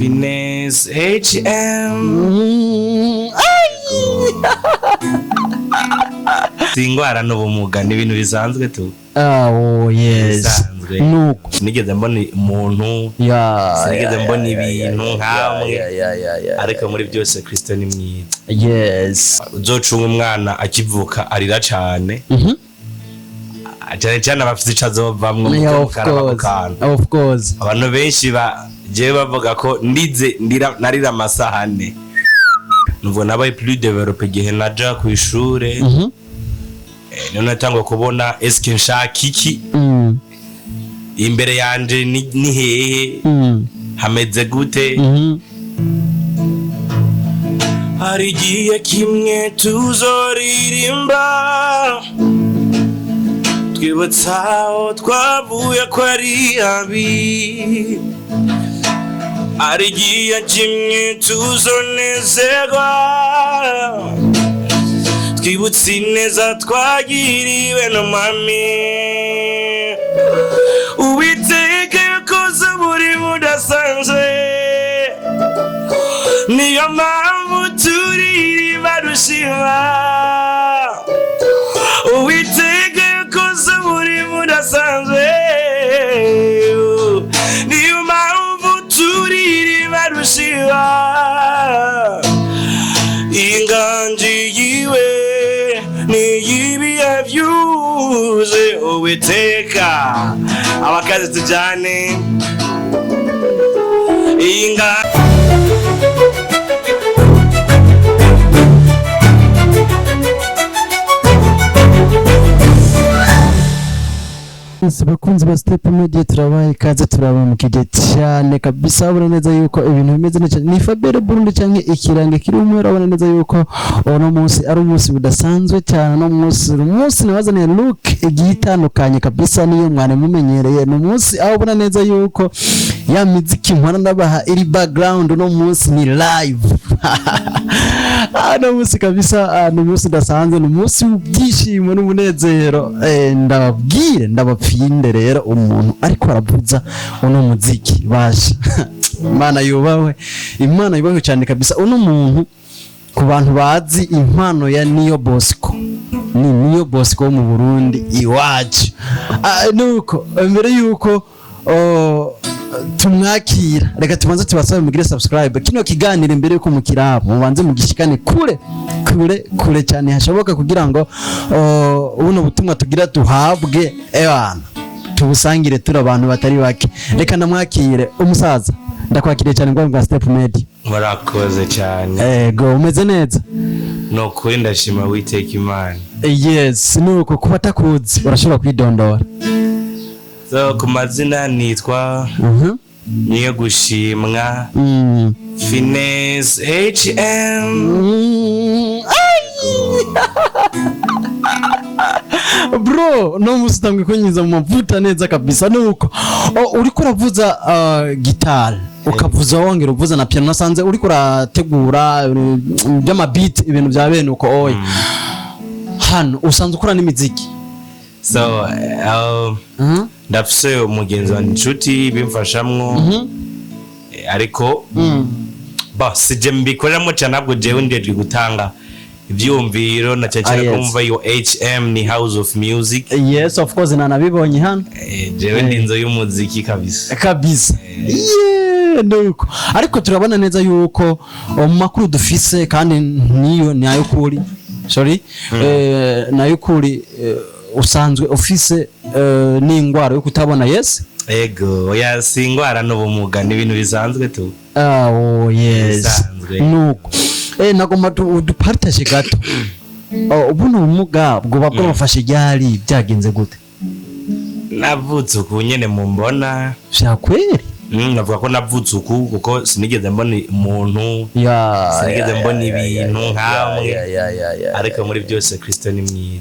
Finesse HM. Si ingwara n'ubumuga, ni ibintu bisanzwe tu. Ah, oh yes. Bisanzwe. Nuko Sinigeze mbona umuntu, sinigeze mbona ibintu nkamwe, ariko muri byose Kristo ni mwiza. Uzocunga umwana akivuka arira cane, cane cane abafite ico azovamwo. Yeah, of mukaraba ako course. kantu. Of course. Abantu benshi ba jewe bavuga ko ndize ndira, narira amasaha 4. Nuvuga nabaye plus développé igihe naja ku ishure. None natangwa kubona eske nshaka iki, imbere yanje ni hehe, hameze gute. Hari igihe kimwe tuzoririmba twibutsa aho twavuye ko ari habi. Hari igihe kimwe tuzonezerwa twibutse ineza twagiriwe n'umwami. Uwiteka yakoze umurimo udasanzwe, niyo mpamvu turirimba dushima. Uwiteka yakoze umurimo udasanzwe, niyo mpamvu turirimba dushima. Inganji yiwe niyibihe byuze. Uwiteka abakazi tujyane inga. Bakunzi ba Step Media, turabaha ikaze, turabamukije cyane kabisa. Urabona neza yuko ibintu bimeze neza. Ni Fabere Burundi canke ikirango kiri umwe. Urabona neza yuko uno munsi ari umunsi udasanzwe cyane. No umunsi nabazaniye look igiye itandukanye kabisa niyo mwana mumenyereye. Ni umunsi aho ubona neza yuko ya miziki mpora ndabaha iri background, uno munsi ni live. Uno munsi kabisa, ni umunsi udasanzwe, ni umunsi w'ibyishimo n'umunezero. Ndababwire ndabapfinde rero, umuntu ariko aravuza uno muziki basha, Imana yubahwe, Imana yubahwe cyane kabisa. Uno muntu, ku bantu bazi impano ya Niyo Bosco, ni Niyo Bosco wo mu Burundi iwacu. Nuko mbere yuko, oh, tumwakira, reka tubanze tubasabe mugire subscribe kino kiganiro. Mbere yuko mukiraba, mubanze mugishikane kure kure kure cyane hashoboka, kugira ngo, oh, buno butumwa tugira tuhabwe ebana tubusangire turi abantu batari bake. Reka ndamwakire. Umusaza, ndakwakiriye cyane ngo bwa Step Media. Murakoze cyane. Ego, umeze neza? Ni ukuri ndashima Witeka Imana. Yes, nuko kuba atakuzi urashobora kwidondora. So ku mazina nitwa Niyo Gushimwa Finesse HM. Ai! Bro, no musi utangwe kunyiza mu mavuta neza kabisa. Nuko, oh, uriko uravuza gitari, ukavuza wongera uvuza na piano. Nasanze uriko urategura by'amabeat, ibintu bya bene uko. Oya, hano usanzwe ukora n'imiziki? So ndafise umugenzi wanjye, inshuti bimfashamwo. Ariko ba sije mbikoreramo cyane, ahubwo jewe ndejwe gutanga ivyumviro na cyane cyane kumva iyo HM ni House of Music. Yes, of course, nanabibonye hano. Jewe ndi inzu y'umuziki kabisa. Kabisa, yeah, nuko ariko turabona neza yuko mu makuru dufise, kandi niyo ni ay'ukuri, sorry, nay'ukuri, usanzwe ufise n'ingwara yo kutabona, yes? Ego, oya, si ingwara n'ubumuga, ni ibintu bisanzwe tu. Ah, oh yes. Bisanzwe. Nuko nagomba udupartage gato. Oh, buno ubumuga bwoba bwabafashe ryari? Byagenze gute? Navutse uku nyene mumbona. Vyakweri? Navuga ko navutse uku kuko sinigeze mbona umuntu, sinigeze mbona ibintu nkamwe, ariko muri byose Kristo ni mwiza.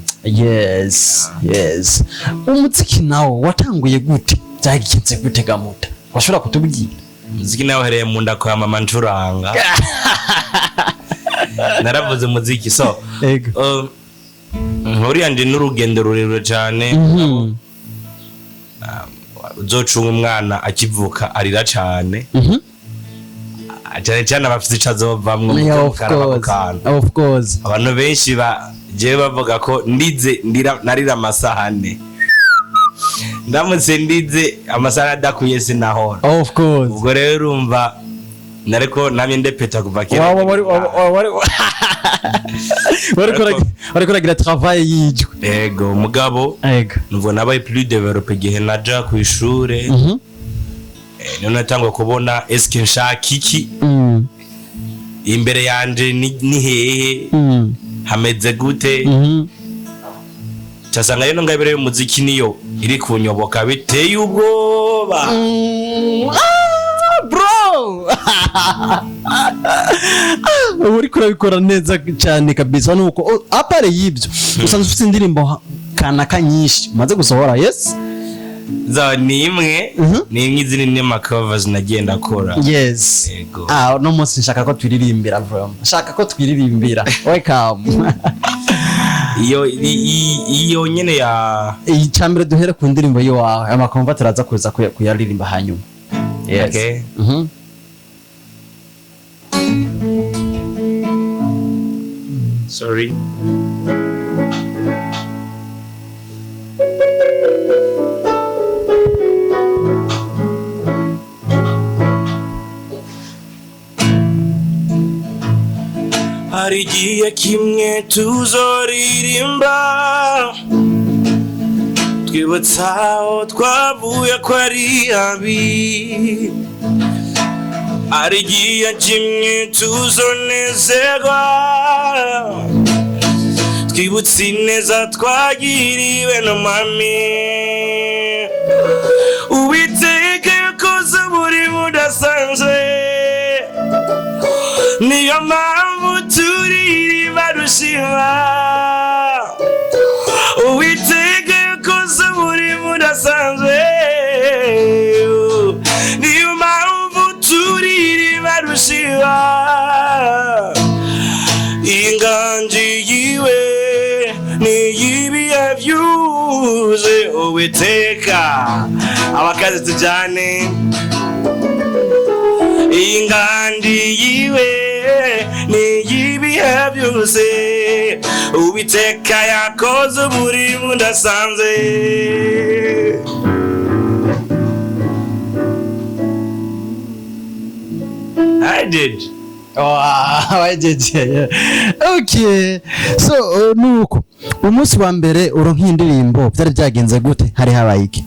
Yes. Umuziki nawo watanguye gute? Byagenze gute gamuta? Washobora kutubwira? Umuziki nawe uhereye mu nda kwa mama ncuranga, naravuze umuziki. So inkuru yanje n'urugendo rurerure cyane. Uzocunga umwana akivuka arira cyane, Cyane cyane abafite ico azovamwo. Yeah, of mukaraba ako course. kantu. Of course. Abantu benshi ba jewe bavuga ko ndize ndira narira amasaha 4. Ndamutse ndize amasaha adakwiye sinahora. Of course. Ubwo rero urumva nariko namye ndepeta kuva kera. Waba wari wari wari kuragira travail y'ijwi. Ego, mugabo Ego. nubwo nabaye plus développé igihe naja ku ishure, niho natangwa kubona eske nshaka iki, imbere yanje ni hehe, hameze gute. Casanga rero ngabire y'umuziki niyo iri kunyoboka biteye ubwoba. Ah, bro, ubu uriko urabikora neza cyane kabisa. Nuko à part y'ibyo, usanzwe ufite indirimbo kanaka nyinshi umaze gusohora, yes? Za ni imwe, ni imwe, izindi ni ama covers nagiye ndakora. Yego. Ah, uno munsi nshaka ko twiririmbira, bro, nshaka ko twiririmbira. Welcome. Iyo iyo nyene ya Icambere, duhere ku ndirimbo y'iwawe, ama cover turaza kuza kuyaririmba hanyuma, yes. Okay. Sorry. Hari igihe kimwe tuzoririmba twibutsa aho twavuye ko ari habi. Hari igihe kimwe tuzonezerwa twibutse ineza twagiriwe n'umwami. Uwiteka yakoze umurimo udasanzwe, niyo mpamvu turirimba dushima. Uwiteka yakoze umurimo udasanzwe, niyo mpamvu turirimba dushima. Inganji yiwe niyibihe byuze. Uwiteka, abakazi tujyane. Inganji yiwe niyibihe byose. Uwiteka yakoze umurimo udasanzwe. I did. Wow, wajeje. Okay. So nuko umunsi wa mbere uronka indirimbo byari byagenze gute? Hari habaye iki?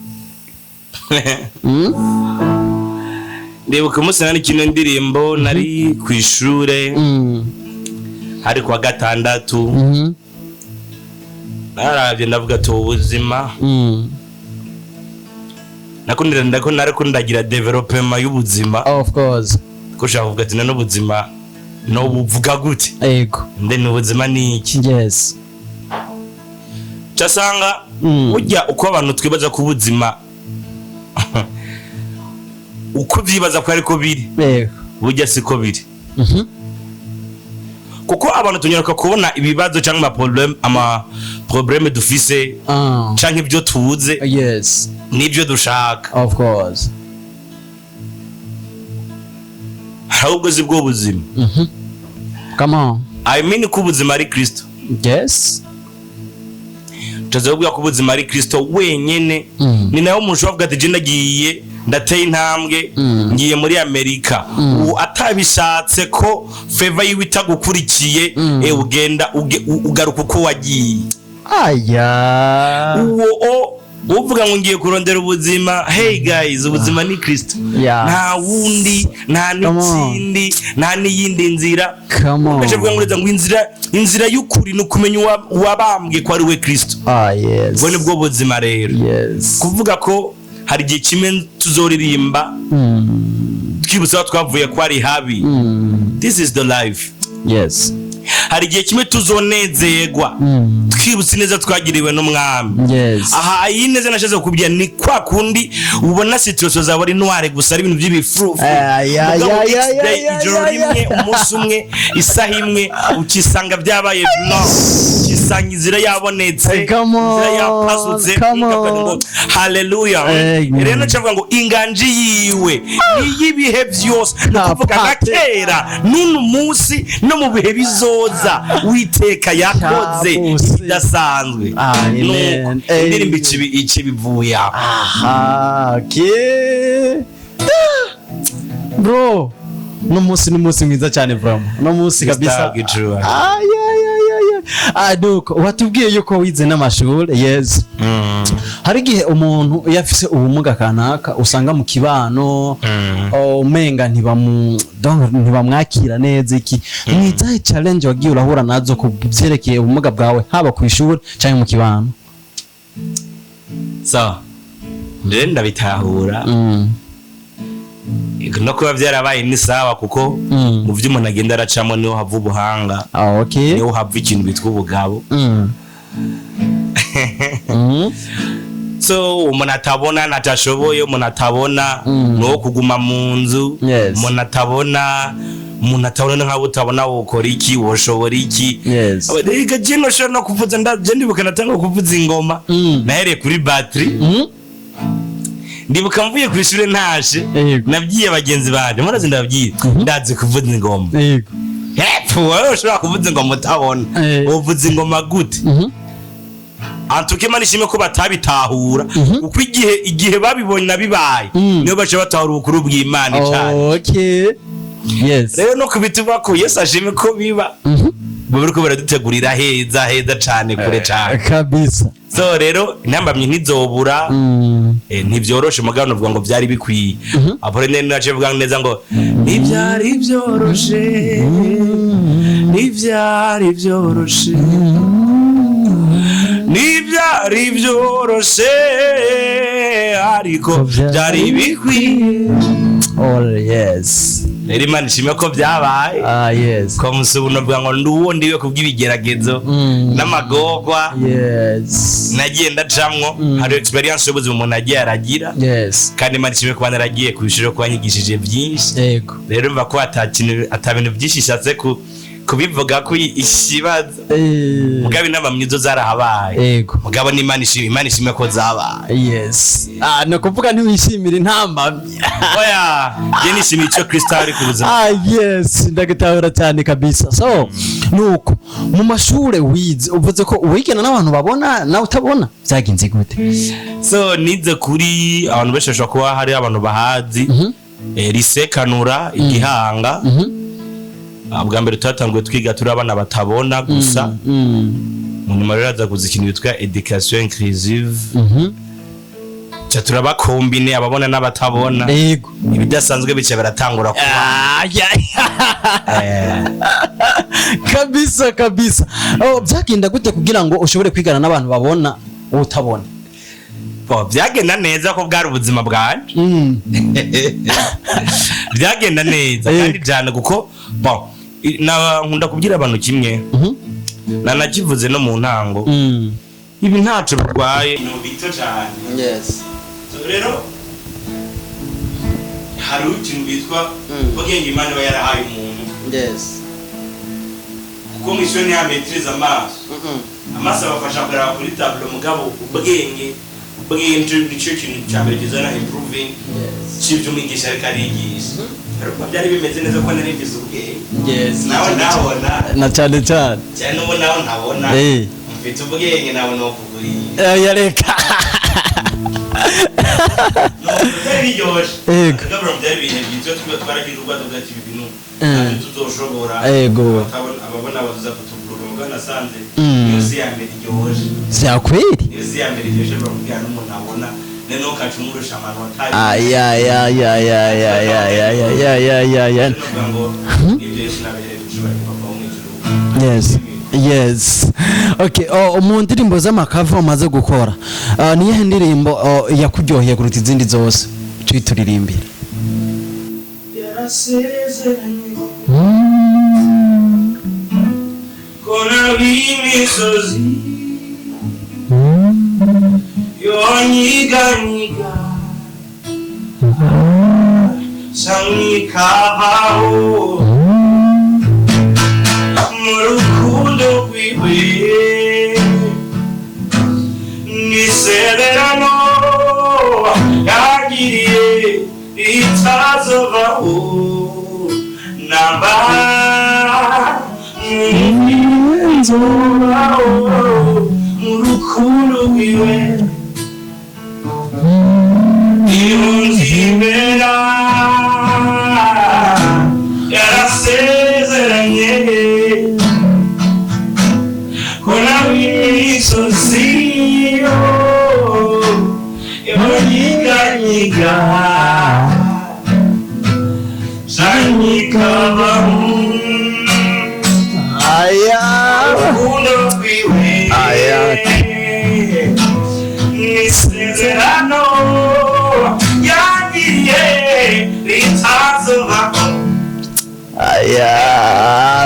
Ndibuka umunsi nari kino ndirimbo, nari ku ishure, hari kuwa gatandatu. Naravye ndavuga ati ubu buzima, nakundira ndako nariko ndagira développement y'ubuzima, Of course. ko ushaka kuvuga ati none ubuzima no buvuga gute? Ego. Nde ni ubuzima ni iki? Casanga burya uko abantu twibaza ko ubuzima, uko vyibaza ko ariko biri, burya siko biri, kuko abantu tunyaruka kubona ibibazo cyangwa ama problème dufise canke ibyo tubuze n'ibyo dushaka. Of course. Ahubwo si bwo buzima. Come on. I mean ko ubuzima ari Kristo. Tuzavuga kuvuga ko ubuzima ari Kristo wenyene. Ni nawe umuntu ushobora kuvuga ati je ndagiye, ndateye intambwe, ngiye muri Amerika. Ubu atabishatse ko faveur yiwe itagukurikiye, ugenda ugaruka uko wagiye. Aya. Uwo uvuga ngo ngiye kurondera ubuzima, hey guys, ubuzima ni Kristo. Nta wundi, nta Come on. n'ikindi, nta n'iyindi nzira. Come on. Ugaca kuvuga ngo inzira y'ukuri ni ukumenya uwabambwe ko ari we Kristo. Ah, yes. Ubwo ni bwo buzima rero. Kuvuga ko hari igihe kimwe tuzoririmba twibutsa aho twavuye ko ari habi, this is the life. Hari igihe kimwe tuzonezerwa. Twibutse neza twagiriwe n'Umwami. Aha, iyi neza nashatse kukubwira ni kwa kundi ubona situation zawe ari noire gusa, ari ibintu by'ibifurufu. Ay, ay, Mugabo ay, each ay, day, ay, ijoro ay, rimwe, umunsi umwe, isaha imwe, ukisanga byabaye blanc, ukisanga inzira yabonetse, Come on, inzira yapasutse. come Ukavuga ngo on. haleluya. Amen. Rero ncavuga ngo inganji yiwe ni iy'ibihe byose, ni ukuvuga nka Kapate. kera n'uno munsi no mu bihe bizoza, Witeka yakoze Cyabose. ibidasanzwe. Amen. Nuko Amen. indirimbo ikibivuye aho. Aha, okay. Bro, uno munsi ni umunsi mwiza cyane, bro, uno munsi kabisa. Mr. Ay, ay, ay, ay, ay. Ah, nuko watubwiye yuko wize n'amashuri, yes. Hari igihe umuntu iyo afise ubumuga kanaka usanga mu kibano umenga ntibamu donc ntibamwakira neza. Iki ni izahe challenge wagiye urahura nazo ku byerekeye ubumuga bwawe, haba ku ishuri cyangwa mu kibano? So rero ndabitahura. No kuba byarabaye ni sawa, kuko mu byo umuntu agenda aracamo niho hava ubuhanga, Ah, okay. niho hava ikintu bitwa ubugabo. So umuntu atabona ntatashoboye, umuntu atabona ni uwo kuguma mu nzu. Umuntu atabona nkaho utabona wokora iki, woshobora iki? Reka je noshobora no kuvuza je ndibuka natanga kuvuza ingoma. Nahereye kuri batterie. Ndibuka mvuye ku ishuri ntashe, nabwiye bagenzi banje, murazi, ndababwiye ndazi kuvuza ingoma. Hepfo wowe ushobora kuvuza ingoma utabona? Uvuza ingoma gute? Antuke Imana ishimwe ko batabitahura, kuko igihe babibonye nabibaye, niyo baca batahura ubukuru bw'Imana cyane. Rero no kubituba ko Yesu ashimwe ko biba, bariko baradutegurira heza heza cane, kure cane. So rero intambamyi ntizobura. Ntibyoroshe, mugabo novuga ngo byari bikwiye. Apolline nace vuga neza ngo ntibyari byoroshe, ntibyari byoroshe, ntibyari byoroshe, ariko byari bikwiye. Oh yes. Rero Imana ishimwe ko byabaye. Ah yes. Ko musi ubu novuga ngo ndi uwo ndiwe kubw'ibigeragezo n'amagorwa nagiye ndacamwo. Hari experience y'ubuzima umuntu agiye aragira, kandi Imana ishimwe kuba naragiye ku ishuri, kuba nyigishije byinshi. Rero mva ko ata bintu byinshi ishatse kubivuga ko ikibazo. Mugabo inama mwizo zarahabaye. Mugabo n'Imana ishimwe, Imana ishimwe ko zabaye. Yes, ah, ni ukuvuga ntiwishimira intambamyi? Oya, je nishimiye icyo Kristo ari ku buzima. Ah yes, ndagutahura cyane kabisa. So nuko mu mashure wize, uvuze ko wigana n'abantu babona nawe utabona, byagenze gute? So nize kuri, abantu benshi bashobora kuba hari abantu bahazi, Lycée Kanura igihanga. Bwa mbere twatanguye twiga turi abana batabona gusa. Mu nyuma rero haza kuza ikintu bitwa education inclusive, ca turabakombine, ababona n'abatabona. Ibidasanzwe bica biratangura kuba. Ah, ya, kabisa kabisa. Oh, byagenda gute kugira ngo ushobore kwigana n'abantu babona wowe utabona? Bo, byagenda neza ko bwari ubuzima bwanje. Byagenda neza kandi cyane, kuko bon, nkunda kubwira abantu kimwe, nanakivuze no mu ntango, ibi ntaco birwaye, ni bito cyane. So, rero hari ikintu bitwa ubwenge Imana iba yarahaye umuntu, kuko mu ishuri ntihametiriza amaso. Amaso abafasha kureba kuri tableau, mugabo ubwenge nicyo kintu cya mbere kizana improving cy'ibyo umwigisha ariko arigisha. Ariko byari bimeze neza ko nari mfise ubwenge, nawe ndabona. Na cyane cyane. Cyane, n'ubu nawe ntabona, mfite ubwenge, nawe no kugurisha. Eh, yareka. Byari biryoshe. Akagabura byari ibihe byiza, tuba twaragize ubwato bwacu, ibi bintu ntabyo tuzoshobora. Ababona baza kutuguruka, mugabo nasanze iyo si ya mbere iryoshe. Vyakweri. Iyo si ya mbere iryoshe, baramubwira n'umuntu abona noneho ukaca umurusha amanota. Ayayayayayayayayayayaya. Nukuvuga ngo ibyo Yesu nabihereye icyubahiro Papa wo mu ijuru. Yes, okay. Oh, mu ndirimbo z'amakava umaze gukora, niyihe ndirimbo, oh, yakuryoheye kuruta izindi zose tuyituririmbira? Yarasezeranye ko nabimisozi Yonyiganyiga Sankikavaho mu rukundo rwiwe n'isezerano yagiriye ritazovaho namba nzobaho mu rukundo rwiwe Irunzibera yarasezeranye ko nawe imisozi yo yonyiganyiga sanyikavaho Aya. urukundo rwiwe Aya. n'isezerano yagiriye ritazovaho. Aya.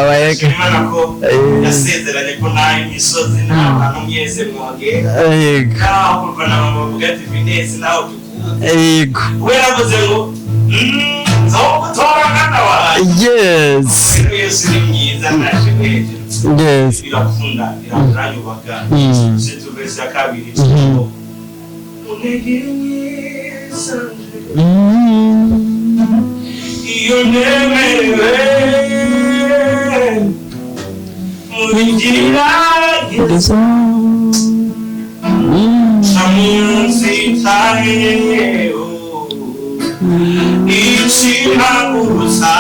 Weka. Imana ko Eh. yasezeranye ko nta imisozi n'abantu mwese mwogera Yego. naho kuva na mama bavuga ati Finesi naho tukuzi Yego. we yaravuze ngo nzogutora mwana wanjye. Rero Yesu ni mwiza naje hejuru. Birakunda biranyubaka. Surtout verse ya kabiri ngo unege nyisanje iyo nemerewe mubigeragezo samunsitayeho ikihagurusa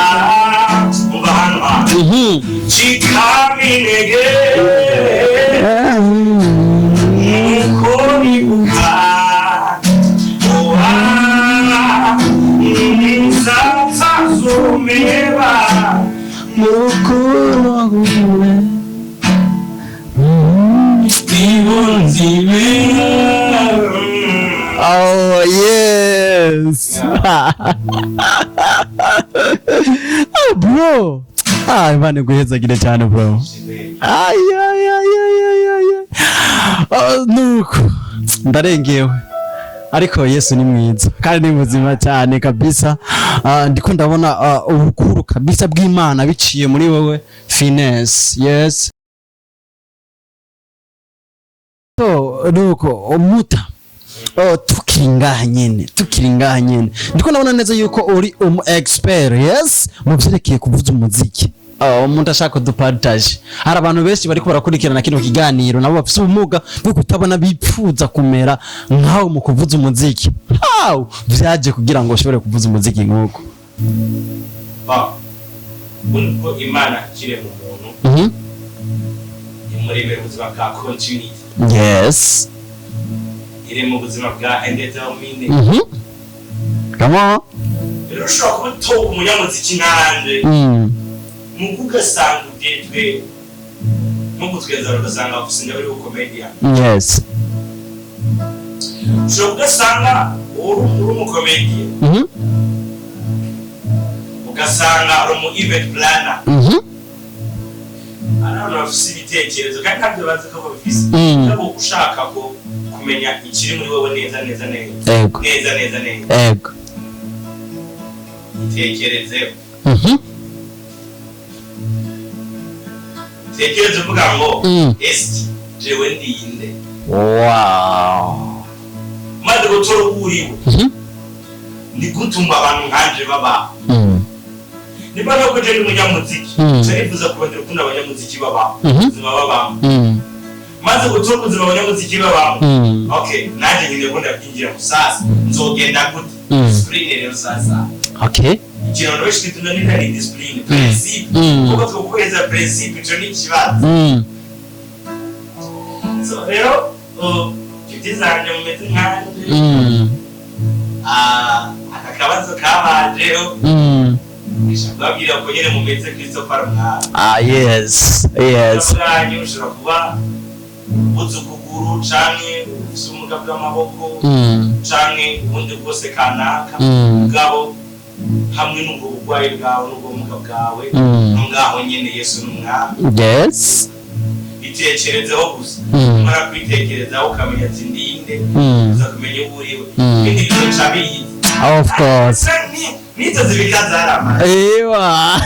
umva hano hantu kikaminege nuko nibuka uwa nzatazumeba ibunzibera. Oh yes. Oh bro. Ah, Imana iguhezagire cyane bro. Ay ay ay ay ay ay. Oh, nuko ndarengewe. Ariko Yesu ni mwiza kandi ni muzima cyane kabisa. Ah, ndiko ndabona ubukuru kabisa bw'Imana biciye muri wowe Finesse. Yes. So, nuko umuta. Oh, tukiri ngaha nyene, tukiri ngaha nyene, ndiko ndabona neza yuko uri umu expert, yes, mu vyerekeye kuvuza umuziki. Oh, umuntu ashaka kudupartage, hari abantu benshi bariko barakurikirana kino kiganiro nabo bafise ubumuga bwo kutabona bipfuza kumera nkawe mu kuvuza umuziki. How vyaje kugira ngo ushobore kuvuza umuziki nk'uko? Ubundi ko Imana ikirema umuntu imuremera ubuzima bwa continuity, irema ubuzima bwa indeterminate. Come on. Rero ushobora kuba utoba umunyamuziki nkanje mugo ugasanga ugejwe nko gutwenzana ugasanga gusa uri bukomediya. Ushobora ugasanga uri umukomediya ugasanga uri umu event planner. Hari abantu bafise ibitekerezo kandi ntabyo bazi ko babifise. Ntabwo ushaka ko kumenya ikiri muri wowe neza neza neza neza neza neza, itekerezeho. Tekereze uvuga ngo ese jewe ndinde? Maze gutora uwo uriwe ni gutuma abantu nkanje babaho. Niba nuko je ndi umunyamuziki, nca nifuza kurondera ukuntu abanyamuziki babaho, ubuzima babamo. Maze gutora ubuzima abanyamuziki babamo, okay, nanjye nyine ko ndabyinjira mu sasa nzogenda gute? Discipline rero sasa. Ikintu abantu benshi tunanira ni discipline, principe. Kuko twokweza principe ico ni ikibazo. So rero inshuti zanje mumeze nkanje, aka kabazo kabajeho, kubabwira ko nyine mumeze Christopher mwami. Ah, yes. Bwanyu ushobora kuba ubuze ukuguru canke ufise ubumuga bw'amaboko canke ubundi bwose kanaka, mugabo hamwe n'ubwo burwayi bwawe n'ubwo bumuga bwawe, no ngaho nyene Yesu n'umwami. Itekerezeho gusa. Umara kwitekerezaho ukamenya ati ndinde. Urinde Mm. uza kumenya uwo uriwe, ibindi bizoca biza. Of course. Nizo zibikazarama. Ewa.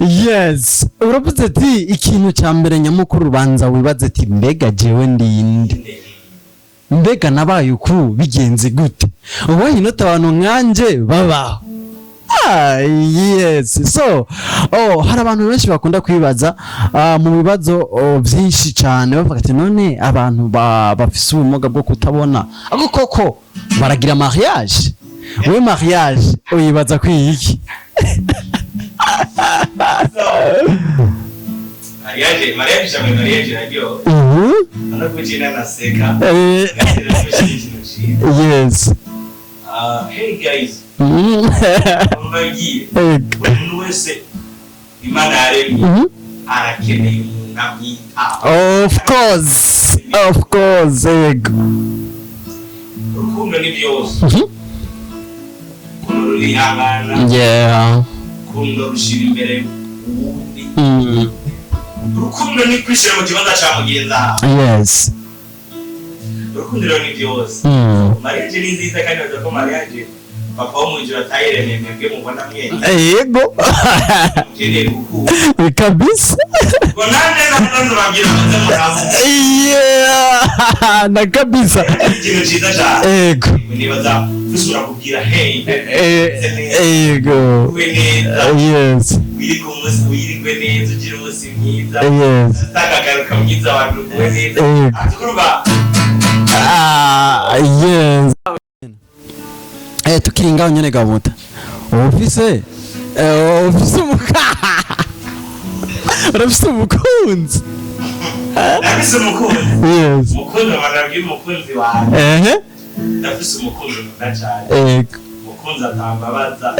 Yes, uravuze ati ikintu cya mbere nyamukuru ubanza wibaze ati: "Mbega jewe ndinde? Mbega nabaye uku bigenze gute?" Ubonye inota abantu nkanje babaho. Ah, yes. So, oh, hari abantu benshi bakunda kwibaza mu bibazo, oh, byinshi cyane, bavuga ati: "None abantu bafise ubumuga bwo kutabona ako koko baragira mariage?" We, mariage uyibaza kwiki? So, mariage jamwe, mariage iraryoha. No kugina naseka. Mariage ni ikintu cyiza. Ah, hey guys, mbagiye, buri muntu wese Imana yaremye arakeneye umuntu amwitaho. Of course, of course, yego. Urukundo ni byose. Urukundo rurihangana. Urukundo rushyira imbere uwundi. Urukundo ni kwishyira mu kibanza cya mugenzi wawe. Urukundo rero ni byose. Mariage ni nziza, kandi bavuga ko mariage Papa wo mu ijuru atayiremeye mwebwe mubona mwene mukeneye gukunda. Kabisa. Ngo nanjye nazo babwira muze murabu. Yeah, na kabisa. Ikintu cyiza cyane. Nibaza dusubira kubwira: "Hey, Yego. ube neza, wirige umunsi, wirigwe neza, ugire umunsi mwiza, takagaruka mwiza abantu, ube neza." Urumva. Ah, yes. Tukiri ngaho nyene, gabuta ufise umuka, urafise umukunzi? Ndafise umukunzi. Umukunzi, abantu umukunzi wawe. Ndafise umukunzi nkunda cyane. Umukunzi atambabaza.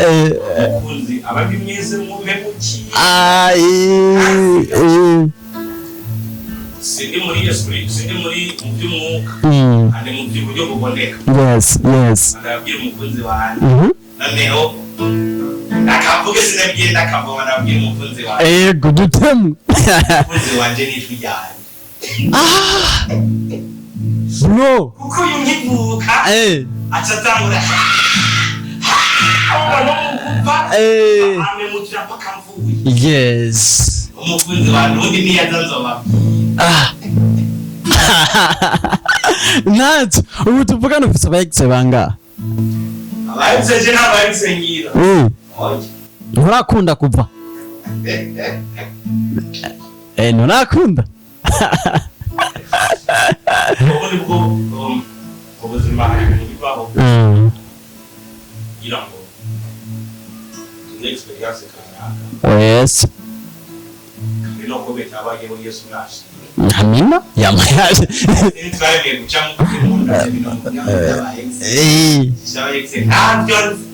Umukunzi abandi mwese mumpemukiye. Ai. Sindi muri esprit, sindi muri mu by'umwuka, kandi mu by'uburyo buboneka. Ndabwira umukunzi wanjye. Noneho nakavuge, sinabwiye, ndakavoma, ndabwira umukunzi wanjye. Yego, dutemu. Umukunzi wanjye ni ijwi ryanjye. Bro. Kuko uyu nkivuka aca atangura no amemukira paka mvuye. Umukunzi wanjye ubundi niyaza nzoba. Ah. Ntacyo, ubu tuvugana ufise aba ex bangahe? Aba ex je n'aba ex ngira. Oya. Nturakunda kuva, nturakunda. Ubundi bwo ubuzima hari ibintu bibaho kugira ngo tugire experience kanaka. Ni no ko bitabayeho, Yesu nashimwe. Amina yamayaje. Twaremeye guca mu nkunda ibintu by'aba ex. By'aba ex ntabyo nzi.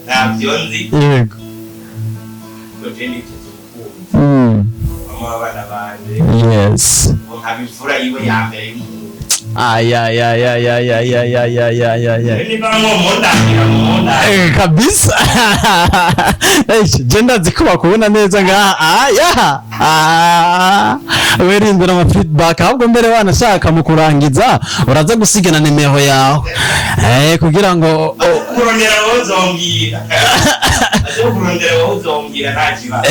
Ntabyo nzi. Kuko je niteze umukunzi mama w'abana banje, ngo nkaba imfura yiwe ya mbere y'umuhungu. Ay ay ay ay ay ay ay ay ay ay ay ay. Niba mwomundangira mumundangire. Kabisa. Je ndazi ko bakubona neza ngaha. Ah, ya. Ah, werindira ama feedback ahubwo mbere wanashaka mu kurangiza uraza gusigana nimero yawe kugira ngo Kurondera wowe uzombwira, aje kurondera wowe uzombwira, nta kibazo.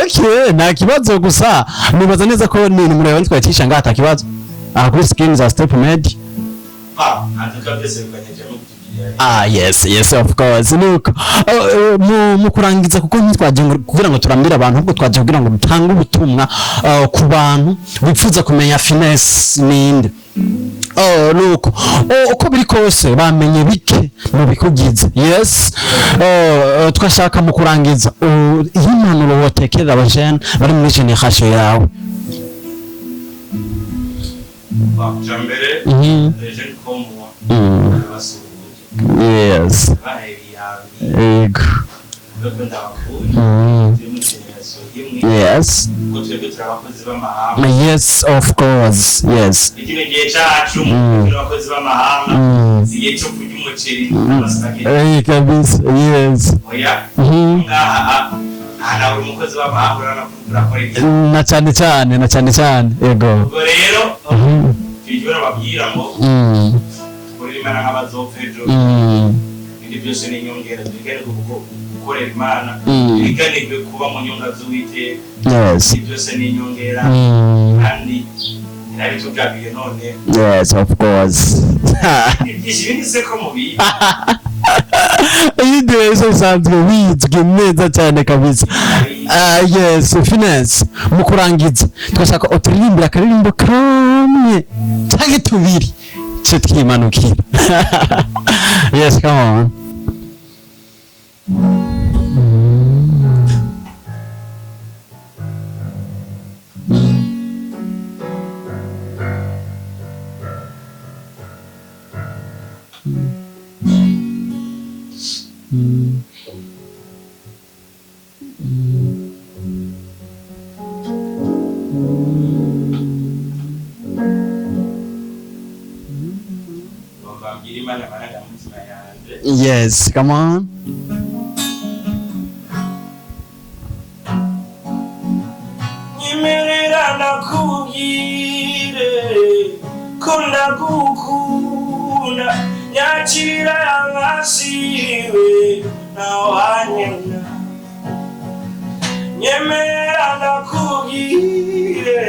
Okay, nta kibazo, gusa nibaza neza ko ni nimero yawe twacisha ngaha, ata kibazo aha kuri screen za Step Med. Ah, antuka byose bikanyajamo kutugirira. Ah, yes, of course. Nuko oh, mu kurangiza, kuko ntitwaje kugira ngo turambire abantu, ahubwo twaje kugira ngo dutange ubutumwa ku bantu bifuza kumenya Finesse ninde. Oh, nuko, oh, uko biri kose bamenye bike mu bikugize. Yes. Oh, twashaka mu kurangiza, oh, iyi mpanuro wotekerera abajene bari muri generation yawe. Mbere, les jeunes comme moi, abasuhuje, bahaye ibiyambi, kuko ndabakunda. Turi muri generation imwe, kuko twebwe turi abakozi b'amahanga. Yes, of course, yes. Ikino gihe cacu turi abakozi b'amahanga, si igihe cyo kurya umuceri n'amasupageti. Kabisa, yes. Oya. Ngaha Aha nawe uri umukozi w'amahanga, urakora ibyo. Na cyane cyane, na cyane cyane, yego. Ubwo rero ibyo bababwira ngo dukorere Imana nk'abazopfa ejo, ibindi byose ni inyongera. Twiganirwe gukorera Imana, twiganirwe kuba mu nyunga z'Uwiteka. Ibindi byose ni inyongera, kandi irabitugabiye none. Yes, of course. Ibyinshi ibindi se ko mubizi? Ibindi rero bisanzwe bizwi neza cyane kabisa. Ah, yes. Finesse, mu kurangiza twashaka uturirimbira akaririmbo kamwe cyangwa tubiri cyo twimanukira. Yes, come on. Ngomba mbwira Imana amarangamutima yanjye. Yes, come on. Nyemerera nakubwire ko ndagukunda, nyakira nkasiwe nawanyena. Nyemerera nakubwire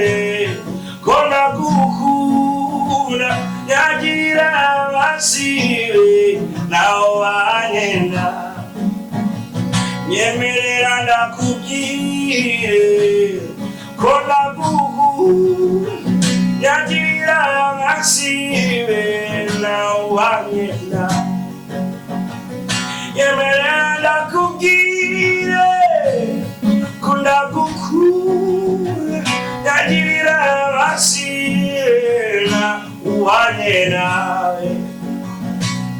ko ndagukunda, nyakira nkasiwe nawanyena. Nyemerera ndakubwire ko ndagukunda, nyakira nkasibe nawanyena. Nyemerera ndakubwire ko ndagukunda, nyakira nkasibe nawanyena.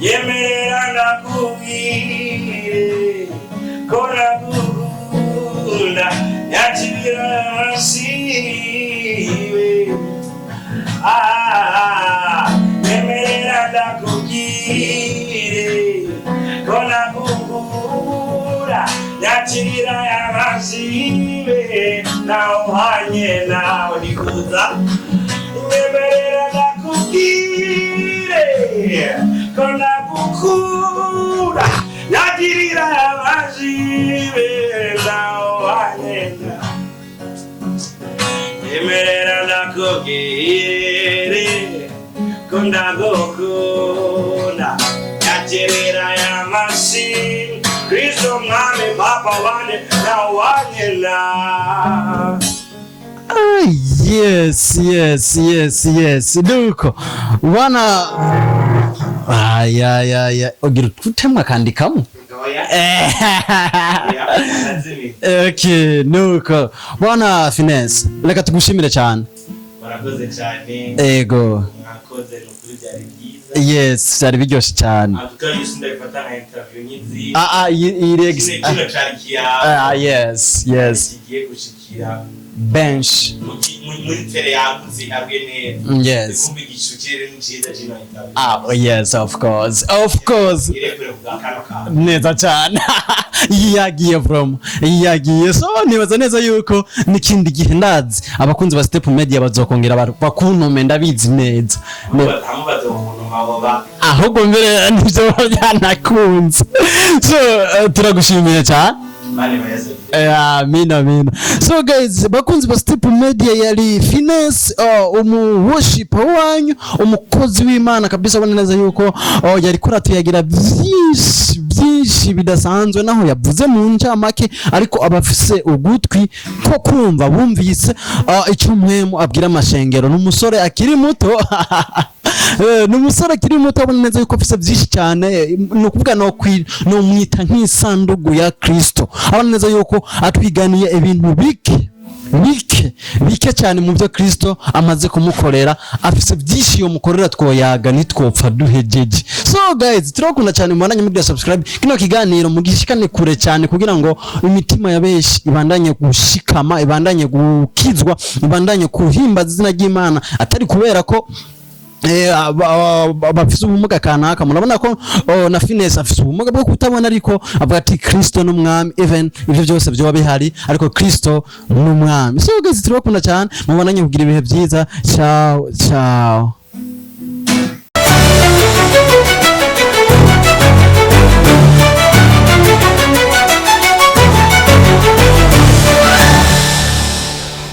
Nyemerera ndakubwire ko ndagukunda, nyakira nkasibe. Ah, nyemerera ndakubwire ko ndagukunda, nyakira nkasibe nawuhanye nawe nikuza. Nyemerera ndakubwire ko ndagukunda, nyakirira amasibe nawuhanye nawe. Nyemerera ndakubwire ko ndagukunda, nyakirira amasi Kristo mwami papa wanje nawanyena. Ah, yes. Nuko bana, aya ugira utemwa akandikamo. Okay, nuko bwana Finesse, reka tugushimire cyane. Murakoze cyane. Ego. Mwakoze, ni ukuri byari byiza. Yes, byari biryoshye cyane. Avuga yuko ndabifata nka interview nk'izi. Ah ah, iyi Kino cari kiyago Ah, yes. Kigiye gushikira Bench. Muri tele yagutse ihabwe neza. Kumva igicu kirere ni cyiza kino interview. Ah, yes, of course, of course. Irekure kubwa kano kantu. Neza cyane, yagiye from yagiye. So nibaza neza yuko n'ikindi gihe ndazi abakunzi ba Step Media bazokongera bakuntume, ndabizi neza. Amubaza ukuntu maboba. Ahubwo mbere nibyo byanakunze. So turagushimiye cyane. Mani bayeze. Amina, amina. So guys, bakunzi ba Step Media, yari Finesse, umu worship wanyu, umukozi w'Imana kabisa. Abona neza yuko yari kuratuyagira byinshi byinshi bidasanzwe, naho yavuze mu ncamake, ariko abafise ugutwi ko kumva bumvise icyo mpwemu abwira amashengero. Ni umusore akiri muto. Ni umusore akiri muto, abona neza yuko afise byinshi cyane. Ni ukuvuga no mwita nk'isandugu ya Kristo. Abona neza yuko atwiganiye ibintu bike bike bike cyane mu byo Kristo amaze kumukorera. Afise byinshi iyo mukorera, twoyaga nitwopfa duhejeje. So guys, turakunda cyane, mubandanye mugira subscribe, kino kiganiro mugishikane kure cyane kugira ngo imitima ya benshi ibandanye gushikama, ibandanye gukizwa, ibandanye kuhimbaza izina ry'Imana, atari kubera ko Bafise ubumuga kanaka. Murabona ko, oh, na Finesse afise ubumuga bwo kutabona, ariko avuga ati Kristo n'umwami. Even ivyo byose byoba bihari, ariko Kristo n'umwami. So guys, turabakunda cyane, mubonanye kugira ibihe byiza. Ciao ciao.